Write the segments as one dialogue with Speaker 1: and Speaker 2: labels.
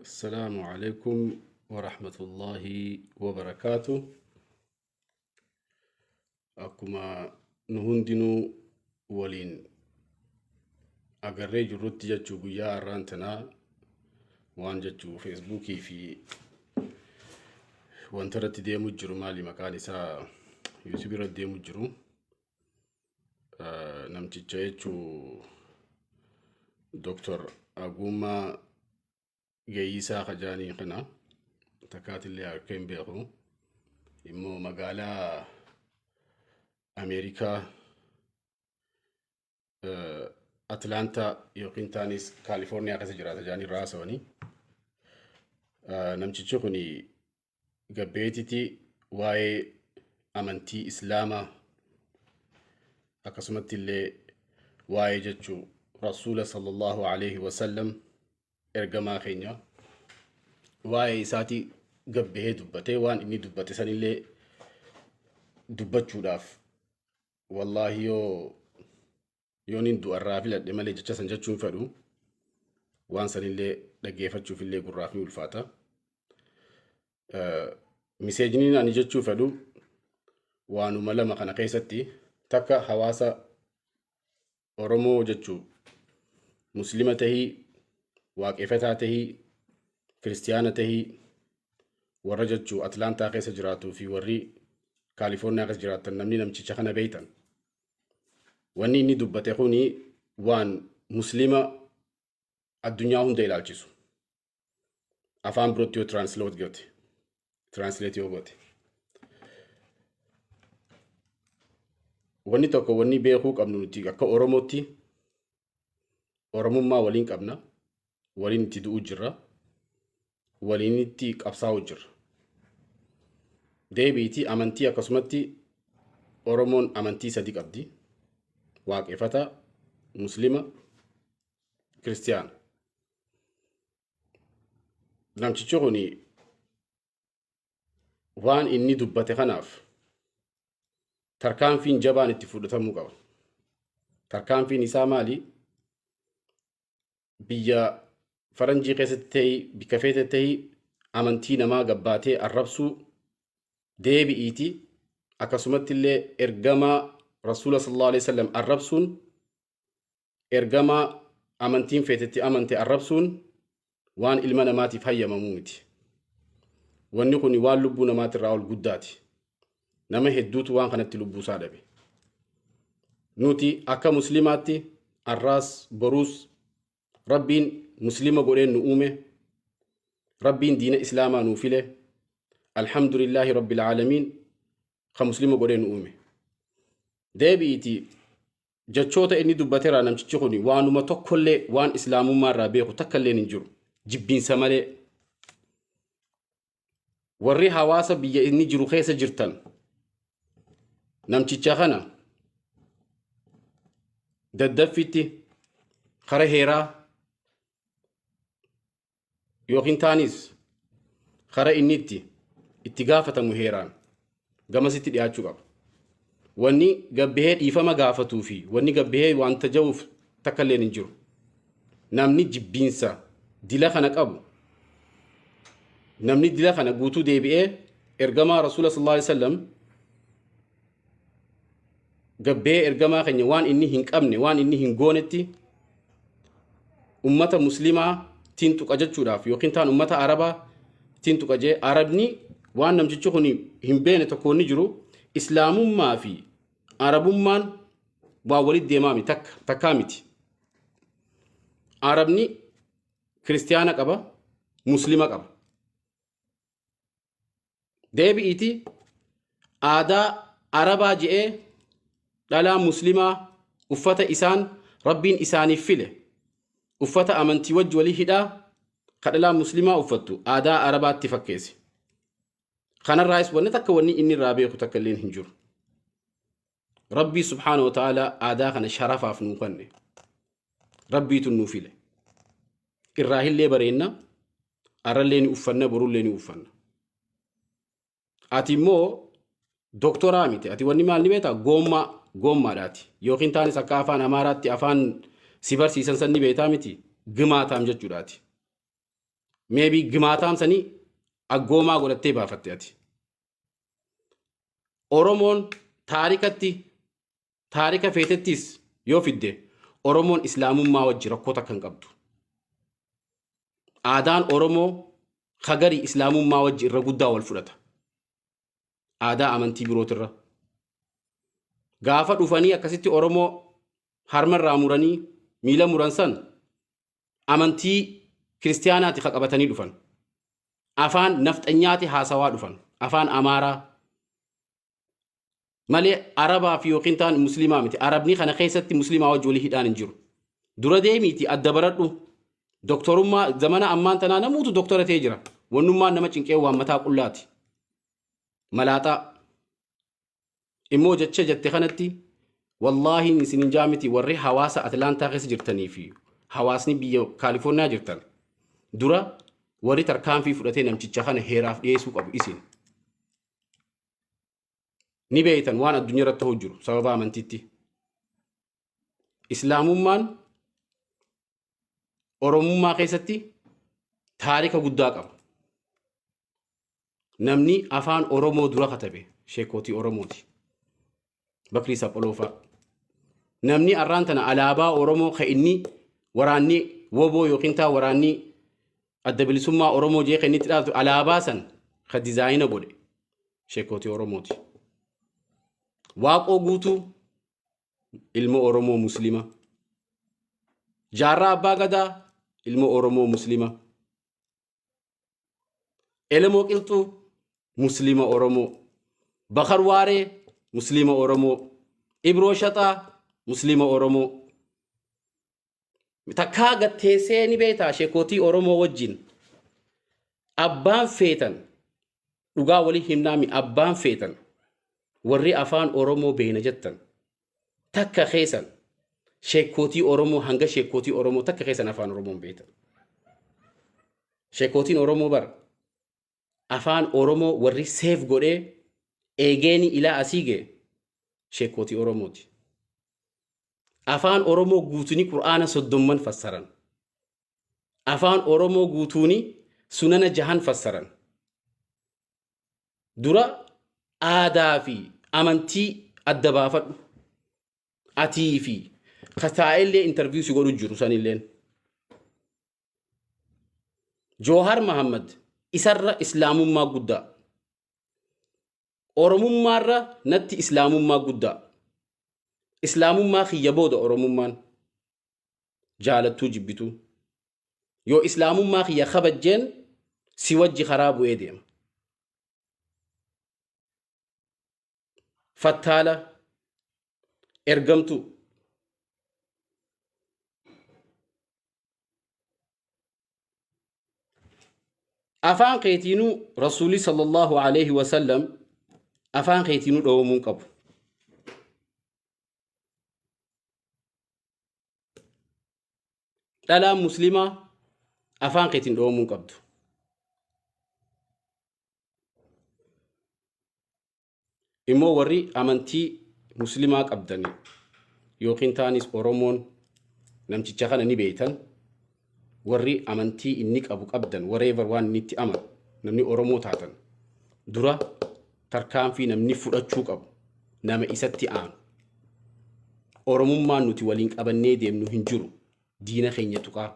Speaker 1: Assalaamu alaikum warahmatullaahi wabarakaatu. Akkuma nu hundinuu waliin agarree jirrutti jechuu guyyaa har'aan tanaa waan jechuu feesbuukii fi wanta irratti deemu jiru maali maqaan isaa yuutuubii irratti deemu jiru namticha jechuu Dr. Aguumaa Geeyyisaa Kajaanii kana takkaatillee akka hin beeku immoo magaalaa Ameerikaa Atlaantaa yookiin taanis Kaalifoorniyaa keessa jiraata jaanii irraa haasawanii. Namtichi kun gabbeetiti waa'ee amantii Islaamaa akkasumatti illee waa'ee jechuu Rasuula sallallahu alaihi wasallam ergamaa keenya waa'ee isaatii gabbahee dubbatee waan inni dubbate sanillee dubbachuudhaaf wallaahi yoo yoonin du'arraa filadhe malee jecha san jechuun fedhu waan sanillee dhaggeeffachuuf illee gurraaf ni ulfaata. Miseejniin ani jechuu fedhu waanuma lama kana keessatti takka hawaasa Oromoo jechuu muslima tahii waaqefataa tahii kiristiyaana tahii warra jechuu Atlaantaa keessa jiraatuu fi warri Kaalifoorniyaa keessa jiraatan namni namticha kana beektan. Wanni inni dubbate kuni waan muslima addunyaa hunda ilaalchisu. Afaan birootti yoo translate goote. Translate yoo goote. Wanni tokko wanni beekuu qabnu nuti akka Oromootti Oromummaa waliin qabna. Waliin itti du'uu jirra. Waliin itti qabsaa'uu jirra. Deebiitii amantii akkasumatti Oromoon amantii sadi qabdi. Waaqeffataa, Muslima, Kiristiyaana. Namtichi kun waan inni dubbate kanaaf tarkaanfiin jabaan itti fudhatamuu qaba. Tarkaanfiin isaa maali? Biyya faranjii keessatti ta'ii bikka feete ta'ii amantii namaa gabbaatee arrabsuu deebi'iiti akkasumatti illee ergamaa rasuula sallallahu alaihi wasallam arrabsuun ergamaa amantiin feetetti amante arrabsuun waan ilma namaatiif hayyamamuu miti. Wanni kun waan lubbuu namaatirraa ol guddaati. Nama hedduutu waan kanatti lubbuu isaa dhabe. Nuti akka muslimaatti arraas boruus Rabbiin muslima godheen nu uume. Rabbiin diina islaamaa nuu file. Alhamdulillaahi Rabbil aalamiin kan muslima godhee nu uume. Deebi'iiti Jechoota inni dubbateraa namtichi kun waanuma tokkollee waan islaamummaa irraa beeku takka illeen hin jiru. Jibbiinsa malee. Warri hawaasa biyya inni jiru keessa jirtan namticha kana daddaffitti kara heeraa yookiin taanis kara inni itti itti gaafatamu heeraan gamasitti dhiyaachuu qaba. Wanni gabbihee dhiifama gaafatuu fi wanni gabbihee wanta ja'uuf takka illeen hin jiru. Namni jibbiinsa dila kana qabu namni dila kana guutuu deebi'ee ergamaa Rasuula sallallahu alaihi wasallam gabbee ergamaa keenya waan inni hin qabne waan inni hin goonetti ummata muslimaa tiin tuqa jechuudhaaf yookiin taan ummata arabaa tiin tuqa jee arabni waan namtichi kun hin beene tokko inni jiru islaamummaa fi arabummaan waan walitti deemaa miti takka takkaa miti. Arabni kiristiyaana qaba muslima qaba. Deebi'iiti aadaa Arabaa je'ee dhalaa muslimaa uffata isaan Rabbiin isaaniif file uffata amantii wajji walii hidhaa ka dhalaa muslimaa uffattu aadaa Arabaatti fakkeesse. Kanarraayis wanni takka wanni inni irraa beeku takka illeen hin jiru. Rabbii subhaanahu wa ta'aalaa aadaa kana sharafaaf nuu kanne. Rabbiitu nuu file. Irraa hillee bareenna, arrallee ni uffanna, borullee ni uffanna. Ati immoo doktoraa miti. Ati wanni maal ni beektaa? Goommaa goommaadhaati. Yookiin taanis akka afaan Amaaraatti afaan si barsiisan san ni beektaa miti. Gimaataam jechuudhaati. Maybe gimaataam sanii aggoomaa godhattee baafatte ati. Oromoon taarikatti taarika feetettis yoo fidde Oromoon islaamummaa wajji rakkoo takka hin qabdu. Aadaan Oromoo kagarii islaamummaa wajji irra guddaa wal fudhata. Aadaa amantii birootirra. Gaafa dhufanii akkasitti Oromoo harmarraa muranii miila muran san amantii kiristiyaanaati ka qabatanii dhufan. Afaan nafxanyaati haasawaa dhufan. Afaan Amaaraa. Malee Arabaa fi yookiin ta'an musliimaa miti. Arabni kana keessatti musliimaa wajji walii hidhaan hin jiru. Dura deemiiti adda baradhu. Doktorummaa zamana ammaan tanaa namuutu doktora ta'ee jira. Wannummaan nama cinqee waan mataa qullaati. Malaaxaa. Immoo jecha jette kanatti wallaahi isin hin jaamiti warri hawaasa Atlaantaa keessa jirtanii fi hawaasni biyya Kaalifoorniyaa jirtan dura warri tarkaanfii fudhatee namticha kana heeraaf dhiyeessuu qabu isin. Ni beektan waan addunyaa irratti ta'uu jiru sababa amantiitti. Islaamummaan Oromummaa keessatti taarika guddaa qaba. Namni afaan Oromoo dura katabe sheekootii Oromooti. Bakrii Sapholoo fa'a. Namni arraan tana alaabaa Oromoo kan inni waraanni woboo yookiin taa waraanni adda bilisummaa Oromoo jee kan inni itti dhaabatu alaabaa san ka dizaayina godhe sheekootii Oromooti. Waaqoo guutuu ilma Oromoo Muslima. Jaarraa Abbaa Gadaa ilma Oromoo Muslima. Elemoo Qilxuu Muslima Oromoo. Bakar Waaree Muslima Oromoo. Ibroo Shaxaa Muslima Oromoo. Takkaa gatteessee ni beektaa sheekootii Oromoo wajjin. Abbaan feetan dhugaa walii himnaami abbaan feetan warri afaan Oromoo beena jettan takka keessan sheekootii Oromoo hanga sheekootii Oromoo takka keessan afaan Oromoo hin beektan. Sheekootiin Oromoo bara afaan Oromoo warri seef godhee eegeeni ilaa asii ga'e sheekootii Oromooti. Afaan Oromoo guutuuni Qur'aana soddomman fassaran. Afaan Oromoo guutuuni sunana jahan fassaran. Dura aadaa fi amantii adda baafadhu. Atii fi kataa'ellee interview si godhu jiru sanilleen. Joohar Mahammad isarra islaamummaa guddaa. Oromummaarra natti islaamummaa guddaa. Islaamummaa kiyya booda Oromummaan jaalattuu jibbituu. Yoo islaamummaa kiyya kabajjeen si wajji karaa bu'ee deema. Fattaala ergamtuu. Afaan keetiinuu Rasuulli sallallahu alaihi wasallam afaan keetiinuu dhowamuu hin qabu. Dhalaan muslimaa afaan keetiin dhowamuu hin qabdu. Immoo warri amantii muslimaa qabdanii yookiin taanis Oromoon namticha kana ni beektan warri amantii inni qabu qabdan whatever waan inni itti amanu namni Oromoo taatan dura tarkaanfii namni fudhachuu qabu nama isatti aanu. Oromummaan nuti waliin qabannee deemnu hin jiru diina keenya tuqaa.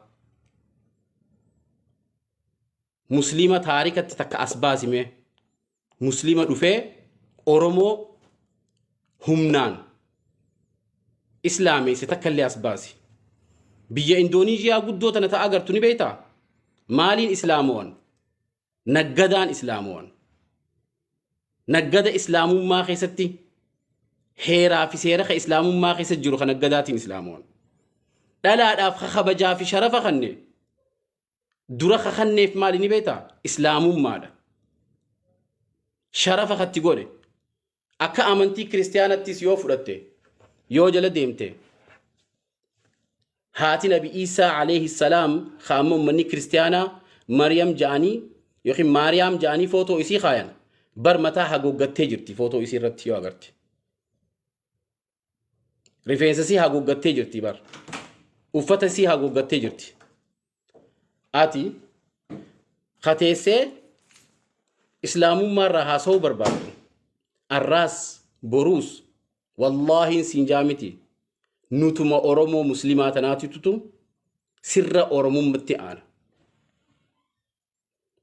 Speaker 1: Muslima taarikatti takka as baasime muslima dhufee Oromoo humnaan islaameesse takka illee as baasi. Biyya Indooniiziyaa guddoo tana ta'a agartu ni beektaa? Maaliin islaamo'an? Naggadaan islaamo'an. Naggada islaamummaa keessatti heeraa fi seera ka islaamummaa keessa jiru kan naggadaatiin islaamo'an. Dhalaadhaaf ka kabajaa fi sharafa kanne dura kakanneef maali ni beektaa? Islaamummaadha. Sharafa katti godhe. Akka amantii kiristiyaanattis yoo fudhatte yoo jala deemte haati Nabi Iisaa alayhi salaam ka amma ummanni kiristiyaanaa Mariyam ja'anii yookiin Maariyaam ja'anii footoo isii kaayan bar mataa haguuggattee jirti footoo isii irratti yoo agarte. Rifeensa isii haguuggattee jirti bar. Uffata isii haguuggattee jirti. Ati kateessee islaamummaa irraa haasa'uu barbaaddu. Arraas boruus wallaahiin siin jaamiti, nutuma Oromoo Muslimaa tanaatitutu sirra Oromummatti aana.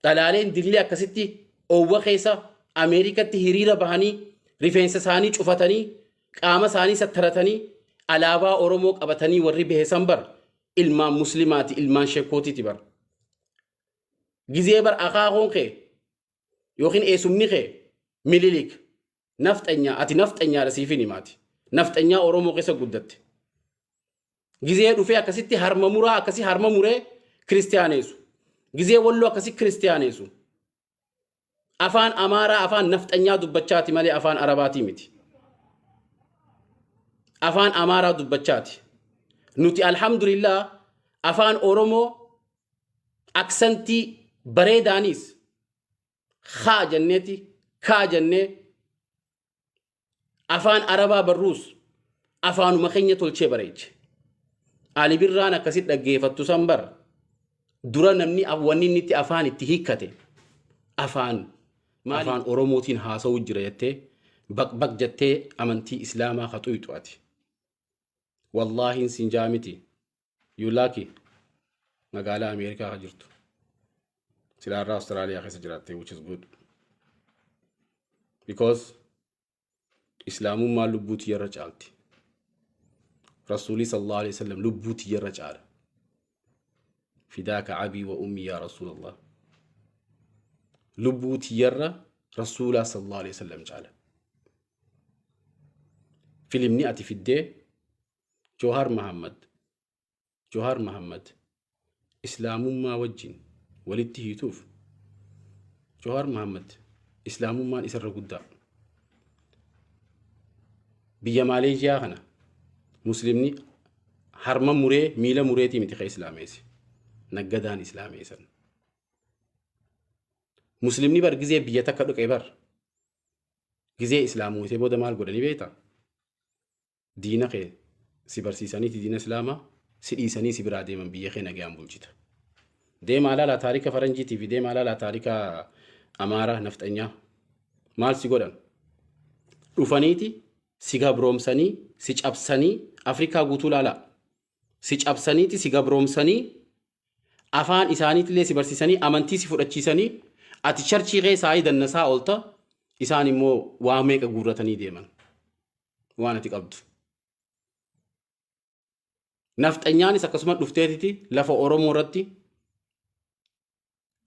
Speaker 1: Dhalaaleen dillee akkasitti oowwa keessa Ameerikatti hiriira bahanii, rifeensa isaanii cufatanii, qaama isaanii sattaratanii, alaabaa Oromoo qabatanii warri bahe san bar ilmaan Muslimaati, ilmaan sheekootiiti bar. Gizee bar akaakoon kee yookiin eessumni kee Mililik nafxanyaa, ati nafxanyaadha siifin himaati. Nafxanyaa Oromoo keessa guddatte. Gizee dhufee akkasitti harma muraa, akkasii harma muree kiristiyaaneessu. Gizee Walloo akkasii kiristiyaaneessu. Afaan Amaaraa, afaan nafxanyaa dubbachaati malee afaan Arabaatii miti. Afaan Amaaraa dubbachaati. Nuti alhamdulillah afaan Oromoo aksantii bareedaanis haa jenneeti kaa jennee afaan Arabaa barruus afaanuma keenya tolchee bareeche. Ali Birraan akkasitti dhaggeeffattu san bar dura namni wanni inni itti afaan itti hiikkate afaan afaan Oromootiin haasa'uu jira jettee baq baq jettee amantii Islaamaa ka xuyxu ati. Wallaahiin siin jaa miti. You lucky, magaalaa Ameerikaa ka jirtu. Silaarraa Austraaliyaa keessa jiraatte, which is good. Because Islaamummaan lubbuu tiyyarra caalti. Rasuulii sallallahu alaihi wasallam lubbuu tiyyarra caala. Fidaaka abii wa ummi yaa Rasuulallah. Lubbuu tiyyarra Rasuulaa sallallahu alaihi wasallam caala. Filimni ati fiddee Johaar Mahammad, Johaar Mahammad Islaamummaa wajjin walitti hiituuf, Johaar Mahammad Islaamummaan isarra guddaa. Biyya Maaleeshiyaa kana Muslimni harma muree miila mureetii miti ka Islaameessi. Naggadaan Islaameessan. Muslimni bar gizee biyya takka dhuqee bar gizee Islaamootee booda maal godhanii beektaa? Diina kee si barsiisaniiti diina Islaamaa si dhiisanii si biraa deeman, biyya kee nagayaan bulchita. Deemaa laalaa taarika faranjiitii fi deemaa laalaa taarika Amaaraa nafxanyaa maal si godhan? Dhufaniiti si gabroomsanii si cabsanii. Afrikaa guutuu laalaa. Si cabsaniiti si gabroomsanii, afaan isaaniitillee si barsiisanii, amantii si fudhachiisanii, ati charchii keessaa dannasaa oolta, isaan immoo waa meeqa guurratanii deeman waan ati qabdu. Nafxanyaanis akkasuma dhufteetiti lafa Oromoo irratti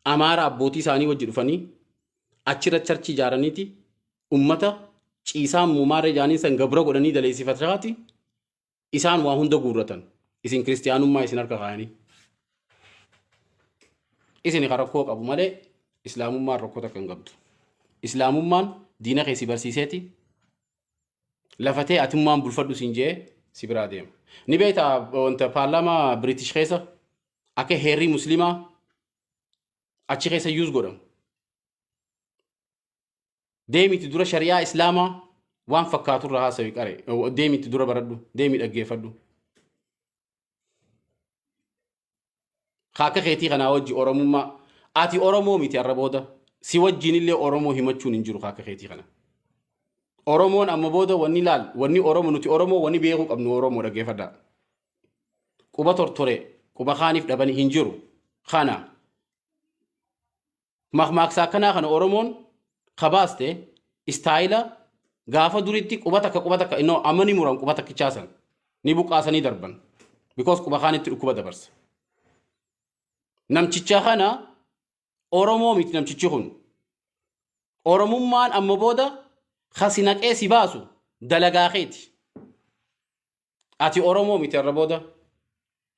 Speaker 1: Amaara abbootii isaanii wajji dhufanii achirra charchii ijaaraniiti ummata ciisaan muumaarra ijaaniin san gabra godhanii daleessifataati isaan waa hunda guurratan, isin kiristiyaanummaa isin harka kaayanii. Isin ka rakkoo qabu malee Islaamummaan rakkoo takka hin qabdu. Islaamummaan diina kee si barsiiseeti lafatee atummaan bulfadhu siin jee si biraa deema. Ni beekta, wanta paarlaamaa British keessa akka heerri Muslimaa achi keessa yuus godhamu. Deemiti dura shari'aa Islaamaa waan fakkaatu irra haasawi qare. Deemiti dura baradhu. Deemi dhaggeeffadhu. Akka keetii kanaa wajji Oromummaa, ati Oromoo miti har'a booda. Si wajjin illee Oromoo himachuun hin jiru akka keetii kana. Oromoon amma booda wanni laal wanni Oromoo, nuti Oromoo wanni beekuu qabnu, Oromoo dhaggeeffadhaa. Quba tortore quba kaaniif dhabanii hin jiru. Kana makmaaksa akkanaa kana Oromoon kabaaste istaayila gaafa duritti quba takka quba takka innoo amma ni muran, quba takkichaa san ni buqqaasanii darban, because quba kaanitti dhukkuba dabarsa. Namticha kana Oromoo miti namtichi kun. Oromummaan amma booda kasi naqee si baasu dalagaa keeti. Ati Oromoo miti har'a booda.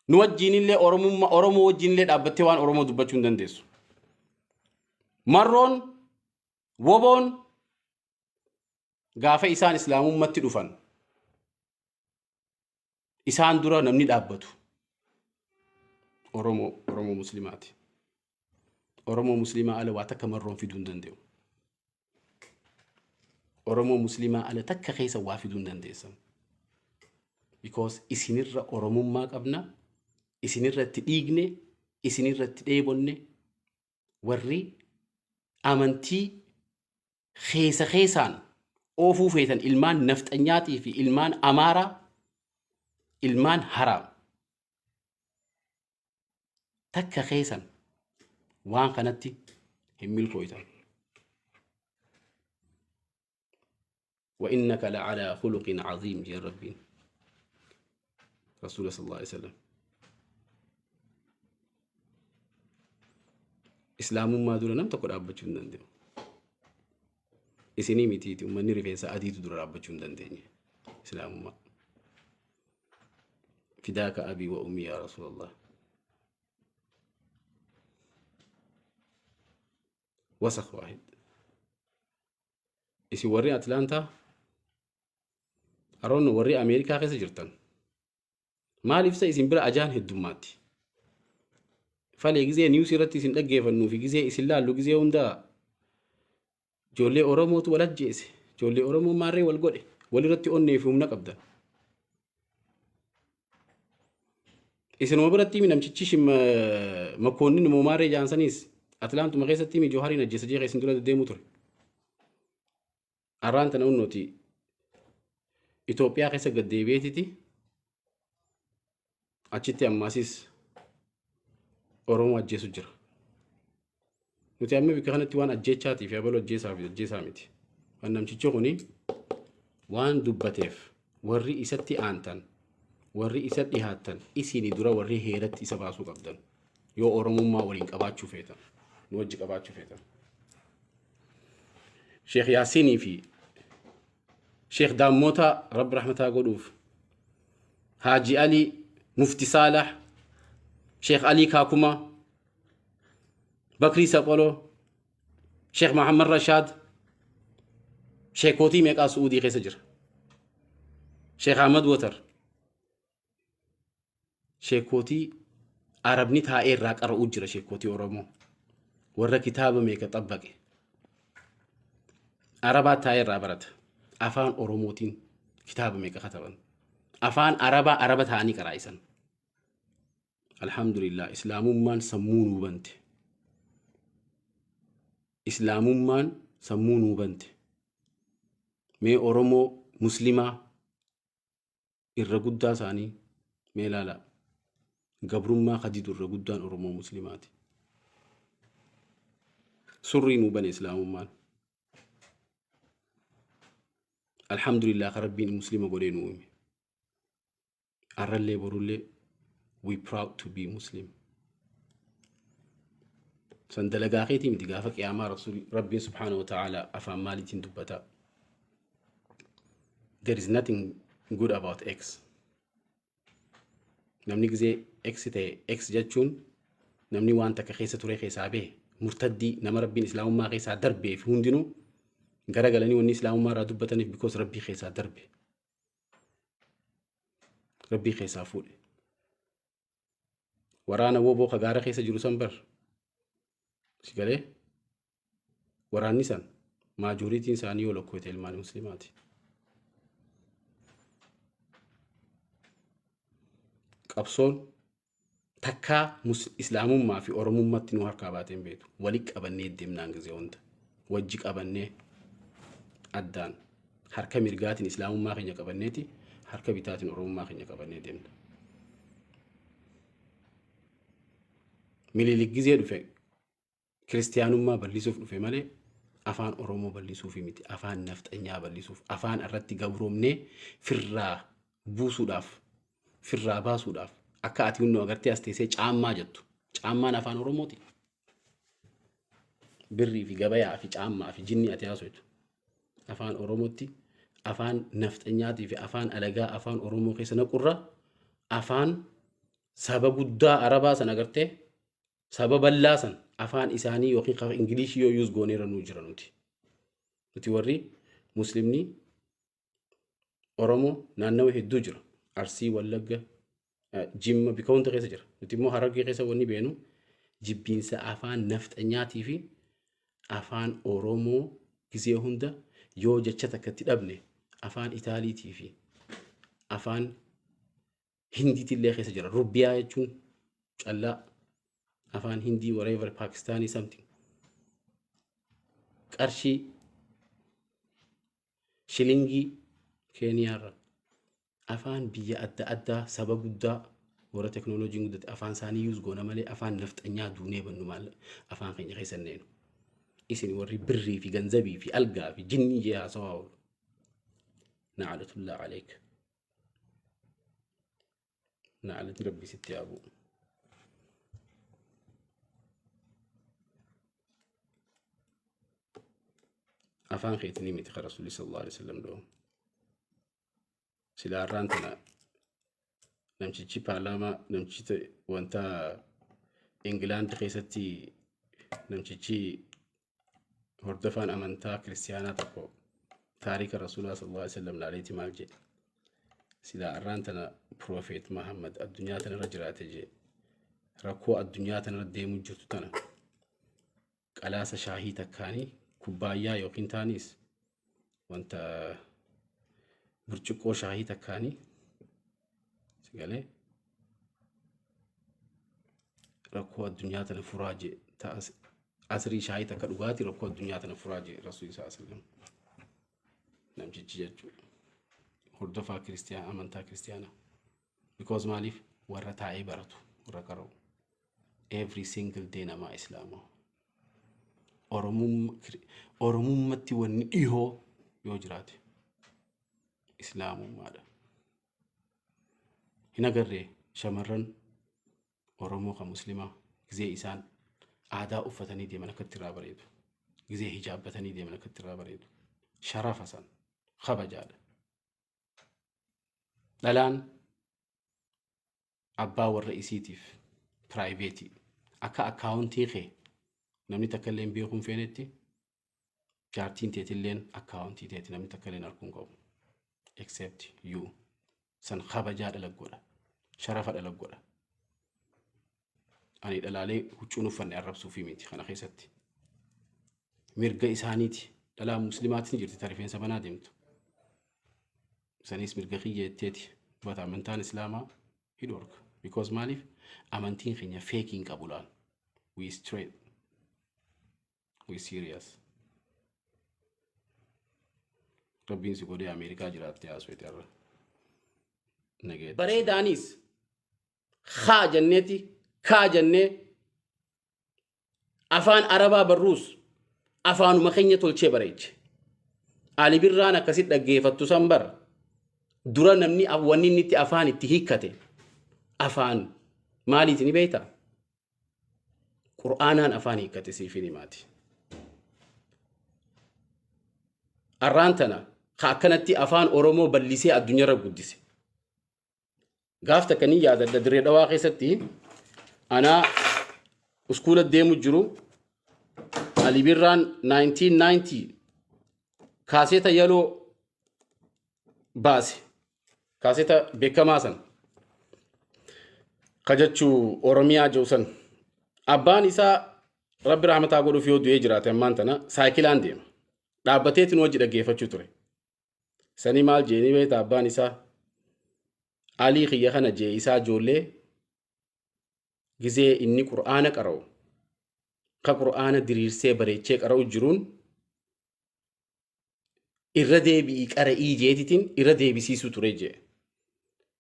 Speaker 1: Nu wajjiinillee Oromummaa Oromoo wajjiinillee dhaabbattee waan Oromoo dubbachuu hin dandeessu. Marroon woboon gaafa isaan Islaamummatti dhufan isaan dura namni dhaabbatu Oromoo, Oromoo Muslimaati. Oromoo Muslimaa ala waa takka Marroon fiduu hin danda'u. Oromoo Muslimaa ala takka keessa waa fiduu hin dandeessan. Because isinirra Oromummaa qabna, isinirra itti dhiigne, Isinirratti dheebonne, warri amantii keessa keessaan oofuu feetan, ilmaan nafxanyaatii fi ilmaan Amaaraa, ilmaan haraam takka keessan waan kanatti hin milkooytan. وإنك لعلى خلق عظيم jeen Rabbiin Rasuula صلى الله عليه وسلم. Islaamummaa dura nam tokko dhaabbachuu hin danda'u. Isinii mitiiti, uummanni rifeensa adiitu dura dhaabbachuu hin dandeenye. Islaamummaa. فداك أبي وأمي يا رسول الله. وسخ واحد. Isin warri Atlaantaa, Aroon, warri Ameerikaa keessa jirtan. Maaliif isa isin bira ajaan heddummaatti? Falee gizee news irratti isin dhaggeeffannuu fi gizee isin laallu, gizee hundaa ijoollee Oromootu wal ajjeese. Ijoollee Oromoo maarree wal godhe. Walirratti onnee fi humna qabdan. Isinuma biratti namtichi Makoonnin immoo maarree jaansaniis Atlaantuma keessatti himi Joohariin ajjeese jee isin dura deddeemuu ture. Arraan tana hunnooti Itoophiyaa keessa gad deebi'eetiti achitti ammaasis Oromoo ajjeesu jira. Nuti amma bikka kanatti waan ajjeechaatii fi abaluu ajjeesaa fi ajjeesaa miti. Kan namtichi kuni waan dubbateef, warri isatti aantan, warri isa dhihaattan, isinii dura warri heeratti isa baasuu qabdan. Yoo Oromummaa waliin qabaachuu feetan, nu wajji qabaachuu feetan. Sheekh Yaasinii fi Sheekh Daammoota Rabbi rahmataa godhuuf, Haaji Ali, Mufti Saalah, Sheekh Alii Kaakumaa, Bakrii Saphaloo, Sheekh Mahammad Rashaad, sheekootii meeqaa Su'uudii keessa jira. Sheekh Ahmad Watar, sheekootii Arabni taa'ee irraa qara'uu jira, sheekootii Oromoo. Warra kitaaba meeqa xabbaqe. Arabaa taa'ee irraa barata. Afaan Oromootiin kitaaba meeqa kataban. Afaan Arabaa Araba ta'anii qaraa'isan. Alhamdulillah, Islaamummaan sammuu nuu bante. Islaamummaan sammuu nuu bante. Mee Oromoo Muslimaa irra guddaa isaanii mee ilaalaa. Gabrummaa kadidu irra guddaan Oromoo Muslimaati. Surrii nuu bane Islaamummaan. Alhamdulillah, ka Rabbiin Muslima godhee nu uume. Arrallee borullee we proud to be Muslim. San dalagaa keetii miti, gaafa qiyaamaa Rasuul Rabbiin سبحانه وتعالى afaan maaliitiin dubbataa? There is nothing good about X. Namni gizee X ta'e, X jechuun namni waan takka keessa ture keessaa bahe, murtaddii, nama Rabbiin Islaamummaa keessaa darbee fi hundinuu garagalanii wanni Islaamummaa irraa dubbataniif because Rabbii keessaa darbe. Rabbii keessaa fuudhe. Waraana woboo ka gaara keessa jiru san bar. Si galee, waraanni san majorityn isaanii yoo lakkoofte ilmaan Muslimaati. Qabsoon takkaa Islaamummaa fi Oromummaatti nu harkaa baateen beektu. Wali qabannee deemnaan gizee hunda. Wajji qabannee addaan harka mirgaatiin Islaamummaa keenya qabanneeti, harka bitaatiin Oromummaa keenya qabannee deemna. Minilik gizee dhufe kiristiyaanummaa bal'isuuf dhufe malee afaan Oromoo bal'isuuf miti. Afaan nafxanyaa bal'isuuf, afaan irratti gabroomnee firraa buusuudhaaf, firraa baasuudhaaf. Akka ati hunduu agartee as teessee caammaa jettu. Caammaan afaan Oromooti. Birrii fi gabayaa fi caammaa fi jinni ati haasoftu. Afaan Oromootti afaan nafxanyaatii fi afaan alagaa afaan Oromoo keessa naqurra, afaan saba guddaa Arabaa san agartee, saba bal'aa san afaan isaanii yookiin kafa Ingilishii yoo use gooneera nuu jira nuti. Nuti warri Muslimni Oromoo naannawa hedduu jira. Arsii, Wallagga, Jimma bika hunda keessa jira. Nuti immoo Harargee keessa wanni beenu jibbiinsa afaan nafxanyaatii fi afaan Oromoo gizee hunda yoo jecha takka itti dhabne afaan Itaaliitii fi afaan Hindiitillee keessa jira. Rubbiyaa jechuun callaa. Afaan Hindii, whatever, Pakistaanii, something. Qarshii shilingii Keeniyaarra, afaan biyya adda addaa, saba guddaa warra teknooloojiin guddate afaan isaanii use goona malee afaan nafxanyaa duunee bannu maal afaan keenya keessa neenu. Isin warri birrii fi ganzabii fi algaa fi jinnii jee haasawaa oolu. Na'alatullaa aleek. Na'alati Rabbi sitti haa bu'u. Afaan keetinii miti kan Rasuulli sallallahu alaihi wasallam dha'u. Silaa har'aan tana namtichi paarlaamaa, namtichi wanta Ingilaand keessatti, namtichi hordofaan amantaa kiristiyaanaa tokko taarika Rasuulaa sallallahu alaihi wasallam laaleeti maal jedhe? Silaa har'aan tana Prophet Muhammad addunyaa tanarra jiraate jedhe, rakkoo addunyaa tanarra deemuu jirtu tana qalaasa shaahii takkaanii, kubbaayyaa yookiin taanis wanta burcuqqoo shaahii takkaanii sigalee rakkoo addunyaa tana furaa jee, asrii shaahii takka dhugaatii rakkoo addunyaa tana furaa jee Rasuulli sallallahu alaihi wasallam. Namtichi jechuudha hordofaa kiristiyaan, amantaa kiristiyaanaa, because maaliif? Warra taa'ee baratu, warra qara'u, every single day namaa islaamaa. Oromummatti wanni dhihoo yoo jiraate islaamummaadha. Hin agarree shamarran Oromoo kan muslimaa gizee isaan aadaa uffatanii deeman akkatti irraa bareedu? Gizee hijaabbatanii deeman akkatti irraa bareedu? Sharafa san kabajaadha. Dhalaan abbaa warra isiitiif private, akka akkaawuntii kee namni takka illee beekuun feenetti, jaartiin teetilleen akkaawuntii teeti namni takka illee arguun qabu except you. San kabajaa dhala godha, sharafa dhala godha. Ani dhalaalee huccuun uffanne arrabsuufi miti. Kana keessatti mirga isaaniiti. Dhalaa muslimaatis ni jirti ta rifeensa banaa deemtu. Sanis mirga kiyya jetteeti, but amantaan islaamaa hidhorka, because maaliif? Amantiin keenya fake hin qabu laal. We straight, we serious. Rabbiin si godhee Ameerikaa jiraattee haasofte har'a. Nageetti. Bareedaanis haa jenneeti kaa jennee afaan Arabaa barruus afaanuma keenya tolchee bareeche. Ali Birraan akkasit dhaggeeffattu san bar dura namni wanni inni itti afaan itti hiikkate afaan maaliiti ni beektaa? Qur'aanaan afaan hiikkate siif hin himaati. Arraan tana ka akkanatti afaan Oromoo bal'isee addunyaarra guddise. Gaaf takka ni yaadadha, Dirree Dhawaa keessatti anaa uskuula deemu jiru, Ali Birraan 1990 kaaseeta yaloo baase. Kaaseeta beekamaa san. Ka jechuu Oromiyaa jiru san. Abbaan isaa, Rabbi rahmataa godhuuf yoo du'ee jiraate, ammaan tana saayikilaan deema. Dhaabbateetiin hojii dhaggeeffachuu ture. Sanii maal jeeni beektaa abbaan isaa? Alii kiyya kana jee, isaa ijoollee gizee inni qur'aana qara'u, ka qur'aana diriirsee bareechee qara'u jiruun, irra deebi'ii qara'ii jeetitiin irra deebisiisuu ture jee.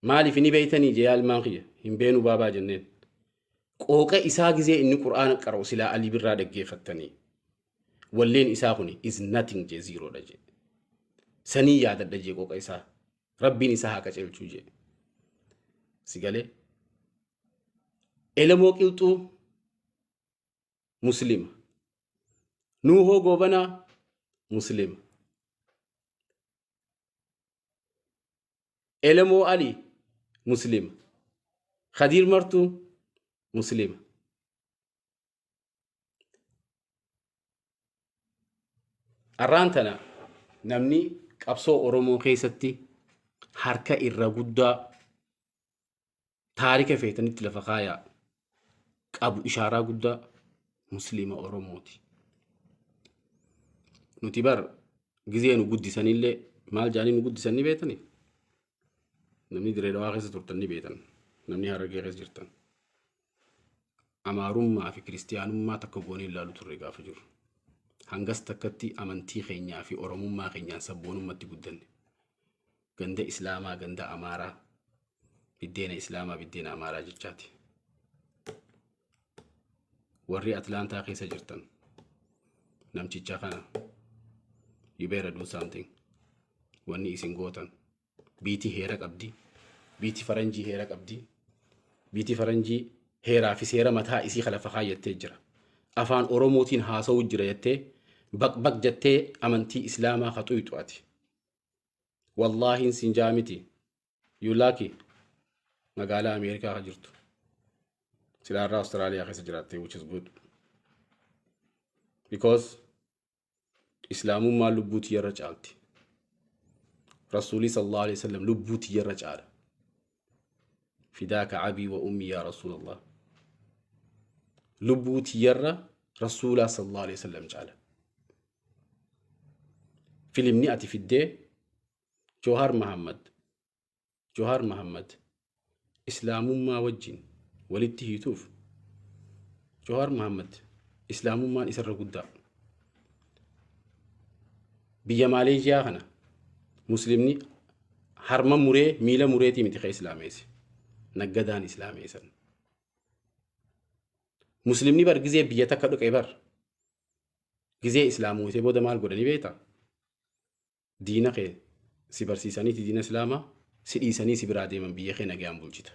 Speaker 1: Maaliif ni beeytanii jee? Yaa kiyya, hin beenu baabaa jenneen. Qooqa isaa gizee inni qur'aana qara'u silaa Alii Birraa dhaggeeffattanii. Walleen isaa kun is nothing jee, zerodha jee. Sanii yaadadha jee qooqa isaa. Rabbiin isaa haa qaceelchuu jee. Si galee? Elemoo Qilxuu Muslima. Nuuhoo Goobanaa Muslima. Elemoo Ali Muslima. Khadiir Martuu Muslima. Arraan tana namni qabsoo Oromoo keessatti harka irra guddaa, taarika feetanitti lafa kaayaa, qabu ishaaraa guddaa Musliima Oromooti. Nuti bar gizee nu guddisanillee maal jaanii nu guddisan ni beetanii? Namni Dirree Dhawaa keessa turtan ni beetan. Namni Harargee keessa jirtan. Amaarummaa fi Kiristiyaanummaa takka goonee ilaalu turre gaafa jiru. Hangas takkatti amantii keenyaa fi Oromummaa keenyaan sabboonummaatti guddanne. Ganda Islaamaa, ganda Amaaraa, biddeena Islaamaa, biddeena Amaaraa jechaati. Warri Atlaantaa keessa jirtan, namticha kana you better do something. Wanni isin gootan, biitii heera qabdi, biitii faranjii heera qabdi, biitii faranjii heeraa fi seera mataa isii lafa kaayyattee jira. Afaan Oromootiin haasa'uu jira jettee, baq baq jettee amantii Islaamaa ka xuyxu ati. Wallaahiin sin jaa miti. You lucky, magaalaa Ameerikaa ka jirtu. Silaarraa Austraaliyaa keessa jiraatte, which is good. Because Islaamummaan lubbuu tiyyarra caalti. Rasuulii sallallahu alaihi wasallam lubbuu tiyyarra caala. Fidaaka abii wa ummi yaa Rasuulallah. Lubbuu tiyyarra Rasuulaa sallallahu alaihi wasallam caala. Filimni ati fiddee Johaar Mahammad, Johaar Mahammad Islaamummaa wajjin walitti hiituuf, Johaar Mahammad Islaamummaan isarra guddaa. Biyya Maaleeshiyaa kana Muslimni harma muree, miila mureetii miti ka Islaameesse. Naggadaan Islaameessan. Muslimni bar gizee biyya takka dhuqee bar gizee Islaamootee booda maal godhanii beektaa? Diina kee si barsiisaniiti, diina Islaamaa si dhiisanii si biraa deeman, biyya kee nagayaan bulchita.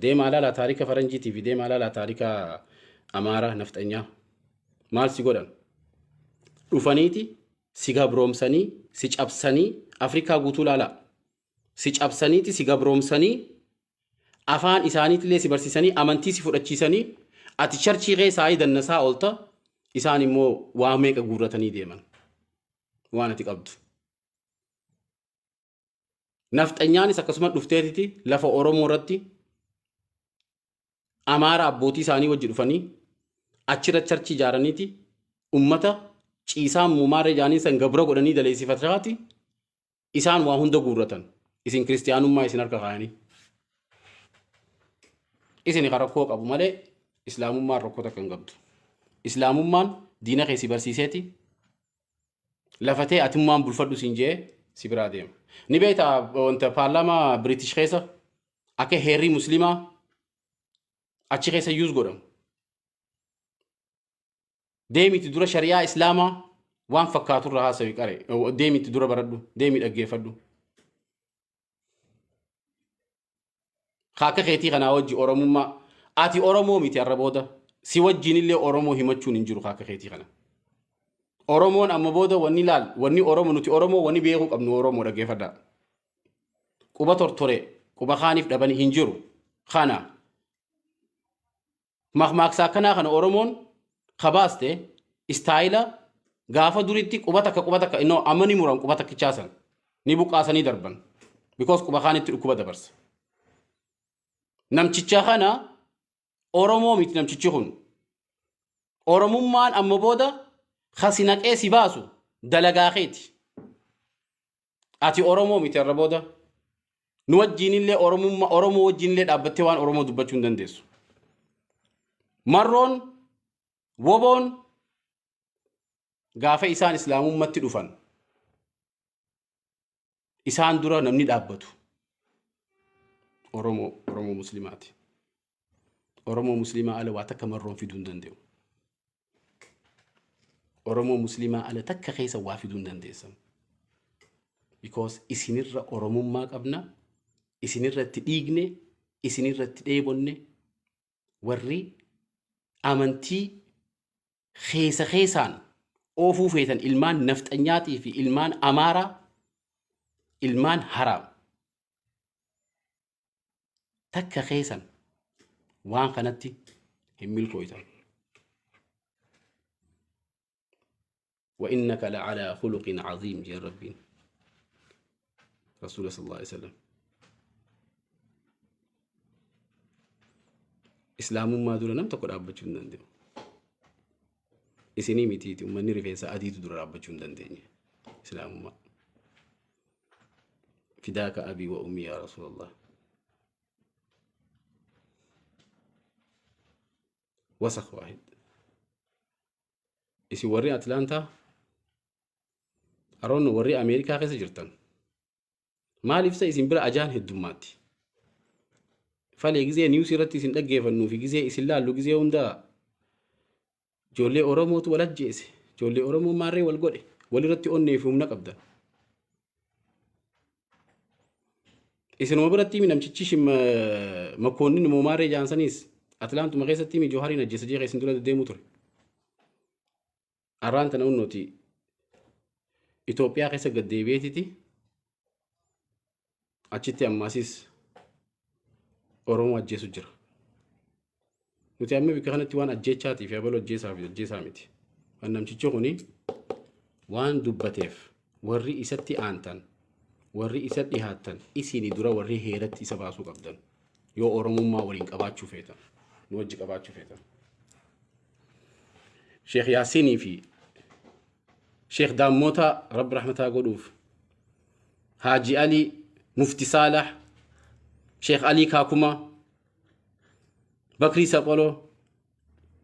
Speaker 1: Deemaa laalaa taarika faranjiitii fi deemaa laalaa taarika Amaaraa nafxanyaa. Maal si godhan? Dhufaniiti si gabroomsanii, si cabsanii, Afrikaa guutuu laalaa. Si cabsaniiti, si gabroomsanii, afaan isaaniitillee si barsiisanii, amantii si fudhachiisanii, ati churchii keessaa dannasaa oolta, isaan immoo waa meeqa guurratanii deeman waan ati qabdu. Nafxanyaanis akkasuma dhufteetiti lafa Oromoo irratti Amaara abbootii isaanii wajji dhufanii achirra churchii ijaaraniiti, ummata ciisaa muumaarra ijaanii san gabra godhanii daleessifataati isaan waa hunda guurratan, isin kiristiyaanummaa isin harka kaayanii. Isin kan rakkoo qabu malee Islaamummaan rakkoo takka hin qabdu. Islaamummaan diina kee si barsiiseeti lafatee atummaan bulfadhu siin jee si biraa deema. Ni beekta, wanta paarlaamaa British keessa akka heerri Muslimaa achi keessa use godhamu. Deemiti dura shari'aa Islaamaa waan fakkaaturra haasawi qare. Deemiti dura baradhu. Deemi dhaggeeffadhu. Akka keetii kanaa wajji Oromummaa, ati Oromoo miti har'a booda, si wajjin illee Oromoo himachuun hin jiru akka keetii kana. Oromoon amma booda wanni laal, wanni Oromoo, nuti Oromoo wanni beekuu qabnu, Oromoo dhaggeeffadhaa. Quba tortore, quba kaaniif dhabanii hin jiru. Kana makmaaksa akkanaa kana Oromoon kabaaste istaayila gaafa duritti quba takka, quba takka innoo amma ni muran, quba takkichaasan ni buqqaasanii darban, because quba kaanitti dhukkuba dabarsa. Namticha kana Oromoo miti namtichi kun. Oromummaan amma booda kasi naqee si baasu dalagaa keeti. Ati Oromoo miti har'a booda. Nu wajjiinillee Oromummaa, Oromoo wajjiinillee dhaabbattee waan Oromoo dubbachuu hin dandeessu. Marroon woboon gaafa isaan Islaamummatti dhufan isaan dura namni dhaabbatu Oromoo, Oromoo Muslimaati. Oromoo Muslimaa ala waa takka Marroon fiduu hin danda'u. Oromoo Muslimaa ala takka keessa waa fiduu hin dandeessan. Because isinirra Oromummaa qabna, isinirratti dhiigne, isinirratti dheebonne, warri amantii keessa keessaan oofuu feetan ilmaan nafxanyaatii fi ilmaan Amaaraa, ilmaan haraam. Takka keessan waan kanatti hin milkooytan. وإنك لعلى خلق عظيم جee Rabbiin Rasuula صلى الله عليه وسلم. Islaamummaa dura nam tokko dhaabbachuu hin danda'u. Isinii mitiiti, uummanni rifeensa adiitu dura dhaabbachuu hin dandeenye. Islaamummaa. فداك أبي وأمي يا رسول الله. وسخ واحد. Isin warri Atlaantaa haroon warri Ameerikaa keessa jirtan maaliif isa isin bira ajaan heddummaatti? Falee gizee news irratti isin dhaggeeffannuu fi gizee isin laallu gizee hundaa ijoollee Oromootu wal ajjeese, ijoollee Oromoo maarree wal godhe, walirratti onnee fi humna qabdan. Isinuma biratti namtichi Makoonnin immoo maarree jaansaniis Atlaantuma keessatti Joohariin ajjeese jee isin dura deddeemuu ture. Arraan tana hunnooti Itoophiyaa keessa gad deebi'eetiti achitti ammaasis Oromoo ajjeesu jira. Nuti amma bikka kanatti waan ajjeechaatii fi abaluu ajjeesaa fi ajjeesaa miti. Waan namtichi kuni waan dubbateef warri isatti aantan, warri isa dhihaattan, isinii dura warri heeratti isa baasuu qabdan. Yoo Oromummaa waliin qabaachuu feetan, nu wajji qabaachuu feetan. Sheekh Yaasinii fi Sheekh Daammoota Rabbi rahmataa godhuuf, Haaji Alii, Mufti Saalah, Sheekh Alii Kaakumaa, Bakrii Sapholoo,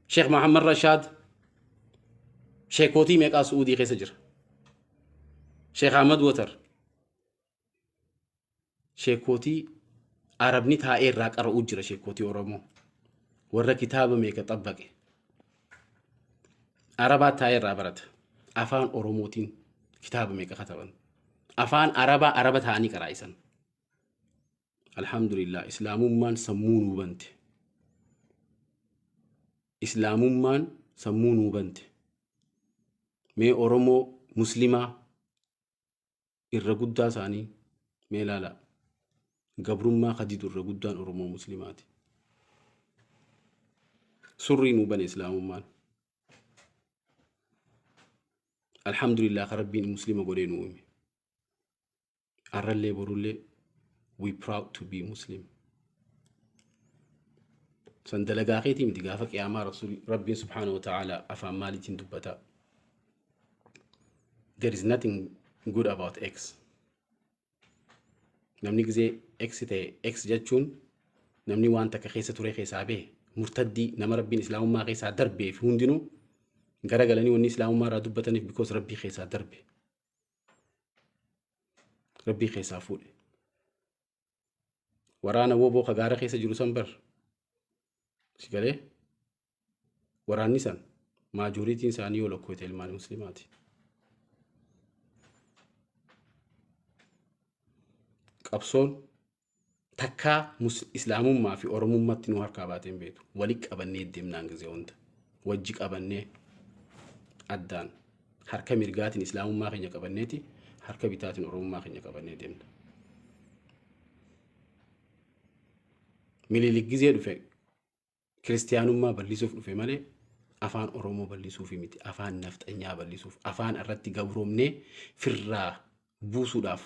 Speaker 1: Sheekh Mahammad Rashaad, sheekootii meeqaa Su'uudii keessa jira. Sheekh Ahmad Watar, sheekootii Arabni taa'ee irraa qara'uu jira, sheekootii Oromoo. Warra kitaaba meeqa xabbaqe. Arabaa taa'ee irraa barata. Afaan Oromootiin kitaaba meeqa kataban. Afaan Arabaa Araba ta'anii qaraa'isan. Alhamdulillah, Islaamummaan sammuu nuu bante. Islaamummaan sammuu nuu bante. Mee Oromoo Muslimaa irra guddaa isaanii mee ilaalaa. Gabrummaa kadidu irra guddaan Oromoo Muslimaati. Surrii nuu bane Islaamummaan. Alhamdulillah, ka Rabbiin Muslima godhee nu uume. Arrallee borullee we proud to be Muslim. San dalagaa keetii miti, gaafa qiyaamaa Rasuul Rabbiin subhaanahu wa ta'ala afaan maaliitiin dubbataa? There is nothing good about X. Namni gizee X ta'e, X jechuun namni waan takka keessa ture keessaa bahe, murtaddii, nama Rabbiin Islaamummaa keessaa darbee fi hundinuu garagalanii wanni Islaamummaa irraa dubbataniif because Rabbii keessaa darbe. Rabbii keessaa fuudhe. Waraana woboo ka gaara keessa jiru san bar. Si galee, waraanni san majorityn isaanii yoo lakkoofte ilmaan Muslimaati. Qabsoon takkaa Islaamummaa fi Oromummaatti nu harkaa baatee hin beektu. Wali qabannee deemnaan gizee hunda. Wajji qabannee addaan harka mirgaatiin Islaamummaa keenya qabanneeti, harka bitaatiin Oromummaa keenya qabannee deemna. Minilik gizee dhufe kiristiyaanummaa bal'isuuf dhufe malee afaan Oromoo bal'isuuf miti. Afaan nafxanyaa bal'isuuf, afaan irratti gabroomnee firraa buusuudhaaf,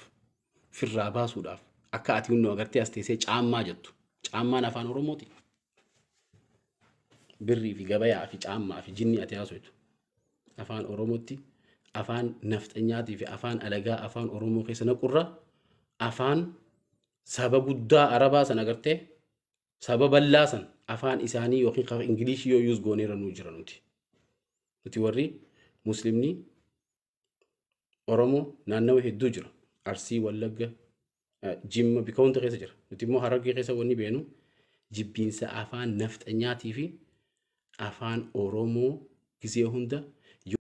Speaker 1: firraa baasuudhaaf. Akka ati hunduu agartee as teessee caammaa jettu. Caammaan afaan Oromooti. Birrii fi gabayaa fi caammaa fi jinni ati haasoftu. Afaan Oromootti afaan nafxanyaatii fi afaan alagaa afaan Oromoo keessa naqurra, afaan saba guddaa Arabaa san agartee, saba bal'aa san afaan isaanii yookiin kan Ingilishii yoo use gooneera nuu jira nuti. Nuti warri Muslimni Oromoo naannawa hedduu jira. Arsii, Wallagga, Jimma bika hunda keessa jira. Nuti immoo Harargee keessa wanni beenu jibbiinsa afaan nafxanyaatii fi afaan Oromoo gizee hunda.